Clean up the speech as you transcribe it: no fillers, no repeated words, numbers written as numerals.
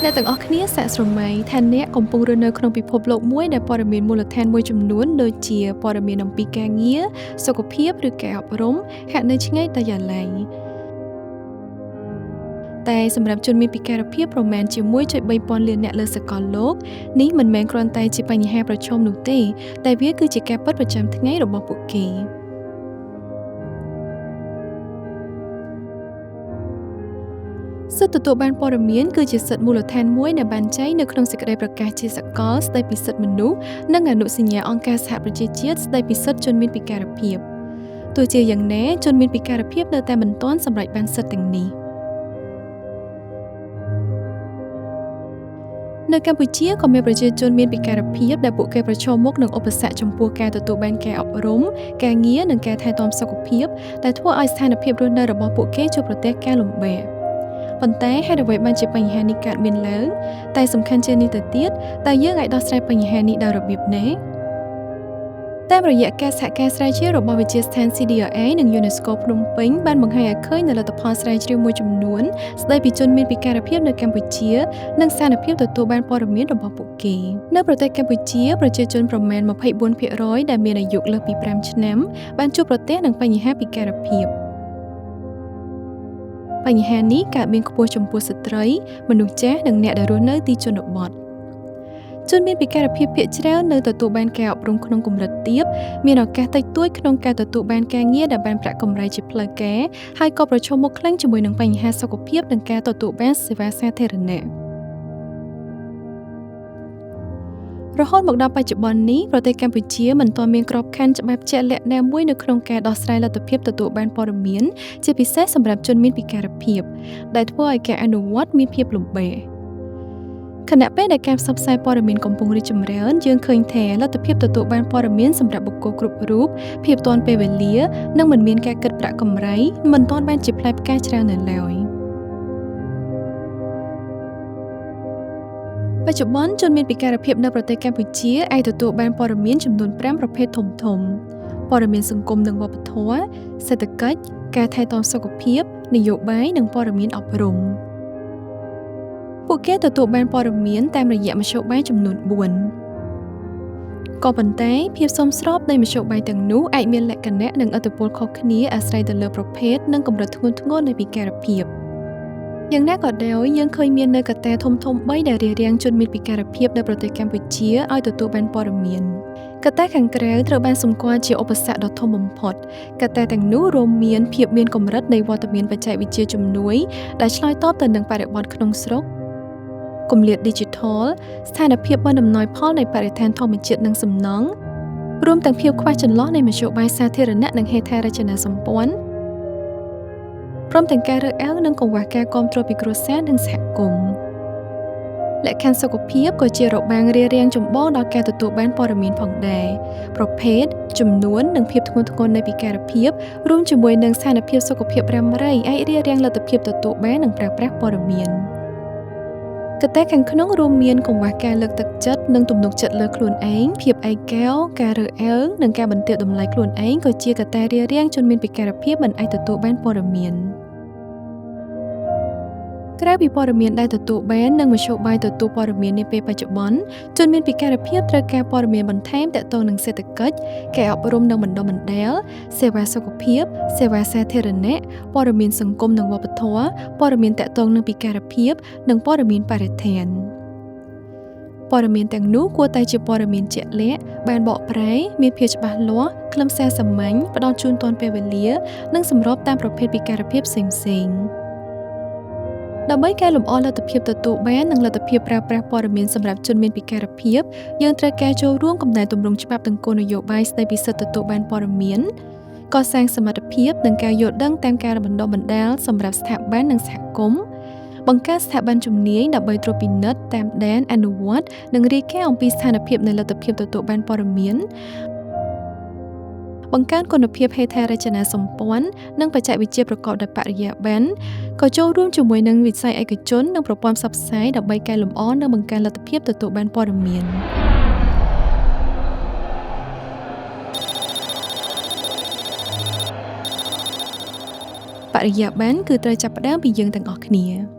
អ្នកទាំងអស់គ្នាសាកស្រមៃថាអ្នកកំពុងរស់នៅក្នុងពិភពលោកមួយដែលព័ត៌មានមូលដ្ឋានមួយចំនួនដូចជាព័ត៌មានអំពីការងារសុខភាពឬការអប់រំហាក់នៅឆ្ងាយដាច់យ៉ាឡៃតែសម្រាប់ជនមានពិការភាពប្រមាណជា 1.3 ពាន់លានអ្នកលើសកលលោកនេះមិនមែនគ្រាន់តែជាបញ្ហាប្រឈមនោះទេតែវាគឺជាការពិតប្រចាំថ្ងៃរបស់ពួកគេសិទ្ធិទទួលបានព័ត៌មានគឺជាសិទ្ធិមូលដ្ឋានមួយដែលបានចែងនៅក្នុងសេចក្តីប្រកាសជាសកលស្តីពីសិទ្ធិមនុស្សនិងអនុសញ្ញាអង្គការសហប្រជាជាតិស្តីពីសិទ្ធិជនមានពិការភាពទោះជាយ៉ាងណាជនមានពិការភាពនៅតែមិនទាន់សម្រេចបានសិទ្ធិទាំងនេះនៅកម្ពុជាក៏មានប្រជាជនមានពិការភាពដែលពួកគេប្រឈមមុខនឹងឧបសគ្គចំពោះការទទួលបានការអប់រំការងារនិងការថែទាំសុខភាពដែលធ្វើឲ្យស្ថានភាពរស់នៅរបស់ពួកគេជួបប្រទះការលំបាកប៉ុន្តែហេតុអ្វីបានជាបញ្ហានេះកើតមានឡើងតែសំខាន់ជាងនេះទៅទៀតតើយើងអាចដោះស្រាយបញ្ហានេះដោយរបៀបណាតាមរយៈការសហការស្រាវជ្រាវរបស់វិទ្យាស្ថាន CDRI និង UNESCO ភ្នំពេញបានបង្ហាញឲ្យឃើញនូវលទ្ធផលស្រាវជ្រាវមួយចំនួនស្តីពីជនមានពិការភាពនៅកម្ពុជានិងស្ថានភាពទទួលបានព័ត៌មានរបស់ពួកគេនៅប្រទេសកម្ពុជាប្រជាជនប្រមាណ 24% ដែលមានអាយុលើសពី5ឆ្នាំបានជួបប្រទះនឹងបញ្ហាពិការភាពបញ្ហានេះកើតមានខ្ពស់ចំពោះស្ត្រីមនុស្សចាស់និងអ្នកដែលរស់នៅទីជនបទជនមានពិការភាពភាគច្រើននៅទទួលបានការអប់រំក្នុងកម្រិតទាបមានឱកាសតិចតួចក្នុងការទទួលបានការងារដែលបានប្រាក់កម្រៃជាផ្លូវការហើយក៏ប្រឈមមុខខ្លាំងជាមួយនឹងបញ្ហាសុខភាពនិងការទទួលបានសេវាសាធារណៈរហូតមកដល់បច្ចុប្បន្ននេះប្រទេសកម្ពុជាមិនទាន់មានក្របខ័ណ្ឌច្បាប់ជាក់លាក់ណាមួយនៅក្នុងការដោះស្រាយលទ្ធភាពទទួលបានព័ត៌មានជាពិសេសសម្រាប់ជនមានពិការភាពដែលធ្វើឲ្យការអនុវត្តមានភាពលំបាកខណៈពេលដែលការផ្សព្វផ្សាយព័ត៌មានកំពុងរីកចម្រើនយើងឃើញថាលទ្ធភាពទទួលបានព័ត៌មានសម្រាប់បុគ្គលគ្រប់រូបភាពទាន់ពេលវេលានិងមិនមានការគិតប្រាក់កម្រៃមិនទាន់បានជាផ្លែផ្កាច្រើននៅឡើយបច្ចុប្បន្នជនមានពិការភាពនៅប្រទេសកម្ពុជាអាចទទួលបានព័ត៌មានចំនួន5ប្រភេទធំៗព័ត៌មានសង្គមនិងវប្បធម៌សេដ្ឋកិច្ចការថែទាំសុខភាពនយោបាយនិងព័ត៌មានអប់រំពួកគេទទួលបានព័ត៌មានតាមរយៈមធ្យោបាយចំនួន4ក៏ប៉ុន្តែភាពសមស្របនៃមធ្យោបាយទាំងនោះអាចមានលក្ខណៈនិងឥទ្ធិពលខុសគ្នាអាស្រ័យទៅលើប្រភេទនិងកម្រិតធ្ងន់ធ្ងរនៃពិការភាពយ៉ាងណាក៏ដោយយើងឃើញមាននៅកត្តាធំៗ3ដែលរារាំងជនមានពិការភាពនៅប្រទេសកម្ពុជាឲ្យទទួលបានព័ត៌មានកត្តាខាងក្រៅត្រូវបានសម្គាល់ជាឧបសគ្គដ៏ធំបំផុតកត្តាទាំងនោះរួមមានភាពមានកម្រិតនៃវត្តមានបច្ចេកវិទ្យាជំនួយដែលឆ្លើយតបទៅនឹងបរិបទក្នុងស្រុកគម្លាត Digital ស្ថានភាពមិនអំណោយផលនៃបរិស្ថានធម្មជាតិនិងសំណង់រួមទាំងភាពខ្វះចន្លោះនៃមធ្យោបាយសាធារណៈនិងហេដ្ឋារចនាសម្ព័ន្ធព្រមទាំងការរើសអើងនិងកង្វះការគាំទ្រពីគ្រួសារនិងសហគមន៍លក្ខខណ្ឌសុខភាពក៏ជារបាំងរារាំងចម្បងដល់ការទទួលបានព័ត៌មានផងដែរប្រភេទចំនួននិងភាពធ្ងន់ធ្ងរនៃពិការភាពរួមជាមួយនឹងស្ថានភាពសុខភាពរ៉ាំរ៉ៃអាចរារាំងលទ្ធភាពទទួលបាននិងប្រើប្រាស់ព័ត៌មានកត្តាខាងក្នុងរួមមានកង្វះការលើកទឹកចិត្តនិងទំនុកចិត្តលើខ្លួនឯងភាពឯកោការរើសអើងនិងការបន្ទាបតម្លៃខ្លួនឯងក៏ជាកត្តារារាំងជនមានពិការភាពមិនអាចទទួលបានព័ត៌មានក្រៅពីព័ត៌មានដែលទទួលបាននិងមធ្យោបាយទទួលព័ត៌មាននាពេលបច្ចុប្បន្នជនមានពិការភាពត្រូវការព័ត៌មានបន្ថែមទាក់ទងនឹងសេដ្ឋកិច្ចការអប់រំនិងបណ្ដុះបណ្ដាលសេវាសុខភាពសេវាសាធារណៈព័ត៌មានសង្គមនិងវប្បធម៌ព័ត៌មានទាក់ទងនឹងពិការភាពនិងព័ត៌មានបរិស្ថានព័ត៌មានទាំងនោះគួរតែជាព័ត៌មានជាក់លាក់បានបកប្រែមានភាពច្បាស់លាស់ខ្លឹមសារសាមញ្ញផ្ដល់ជូនទាន់ពេលវេលានិងសម្របតាមប្រភេទពិការភាពផ្សេងៗដើម្បីកែលម្អលទ្ធភាពទទួលបាននិងលទ្ធភាពប្រើប្រាស់ព័ត៌មានសម្រាប់ជនមានពិការភាពយើងត្រូវការចូលរួមកំណែទម្រង់ច្បាប់និងគោលនយោបាយស្តីពីសិទ្ធិទទួលបានព័ត៌មានកសាងសមត្ថភាពនិងការយល់ដឹងតាមការបណ្ដុះបណ្ដាលសម្រាប់ស្ថាប័ននិងសហគមន៍បង្កើតស្ថាប័នជំនាញដើម្បីត្រួតពិនិត្យតាមដានអនុវត្តនិងរាយការណ៍អំពីស្ថានភាពនៃលទ្ធភាពទទួលបានព័ត៌មានបង្កើនគុណភាពហេដ្ឋារចនាសម្ព័ន្ធនិងបច្ចេកវិទ្យាប្រកបដោយបរិយាបន្នក៏ចូលរួមជាមួយនឹងវិស័យឯកជននិងប្រព័ន្ធផ្សព្វផ្សាយដើម្បីកែលម្អនិងបង្កើនលទ្ធភាពទទួលបានព័ត៌មានបរិយាបន្នគឺត្រូវចាប់ផ្ដើមពីយើងទាំងអស់គ្នា។